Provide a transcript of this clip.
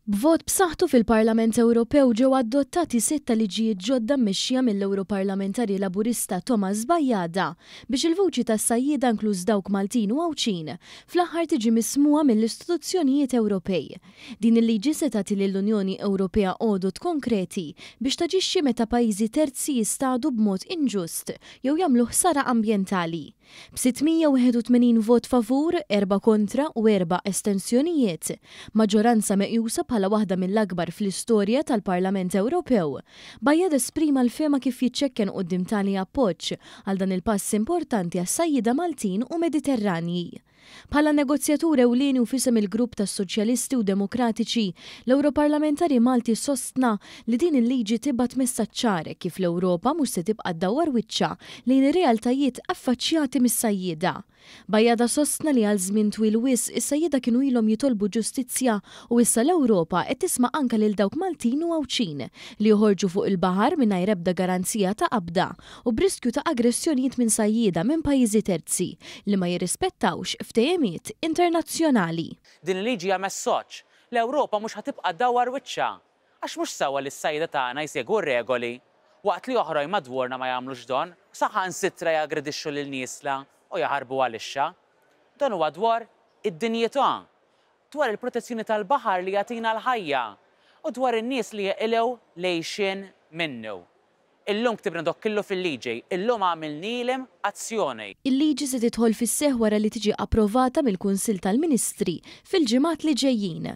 B'vot b'saħħtu fil-Parlament Ewropew ġew adottati sett ta' liġijiet ġodda mmexxija mill-Ewroparlamentari Laburista Thomas Bajada biex il-vuċi tas-sajjieda inkluż dawk Maltin u Għawdxin fl-aħħar tiġi mismugħa mill-istituzzjonijiet Ewropej. Din il-liġi se tagħti lill-Unjoni Ewropea għodod konkreti biex taġixxi meta pajjiżi terzi jistadu b'mod inġust jew jagħmlu ħsara ambjentali. B'681 vot favur, erba' kontra u erba' estensjonijiet, maġġoranza meqjusa bħala waħda mill-akbar fl-istorja tal-Parlament Ewropew, Bajada esprima l-fehma kif jiċċekken quddiem tali appoġġ għal dan il-pass importanti għas-sajjieda Maltin u Mediterranji. Bħala negozjatur ewlieni u f'isem il-Grupp tas-Soċjalisti u Demokratiċi, l-Ewroparlamentari Malti sostna li din il-liġi tibgħat messaġġ ċar kif l-Ewropa mhux se tibqa' ddawwar wiċċha lejn ir-realtajiet affaċċjati mis-sajjieda. Bajada sostna li għal żmien twil wisq is-sajjieda kienu ilhom jitolbu ġustizzja u issa l-Ewropa qed tisma' anke lil dawk Maltin u Għawdxin li joħorġu fuq il-baħar mingħajr ebda garanzija ta' qabda u b'riskju ta' aggressjonijiet minn sajjieda minn pajjiżi terzi li ma jirrispettawx ftehimiet internazzjonali. Din il-liġi hija messaġġ. L-Ewropa mhux ħa tibqa' ddawwar wiċċha. Għax mhux sewwa li s-sajjieda tagħna jsegwu r-regoli waqt li oħrajn madwarna ma jagħmlux don u saħansitra jaggredixxu lil niesna u jaħarbu għalixxa. Dan huwa dwar id-dinjità, dwar il-protezzjoni tal-baħar li jagħtina l-ħajja u dwar in-nies li jeqilgħu l-għixien minnu. Illum ktibna dok killu fil-liġi, illum għamilnilhom azzjoni. Il-liġi se tidħol fis-seħħ wara li tiġi approvata mill-Kunsill tal-Ministri fil-ġimgħat li ġejjin.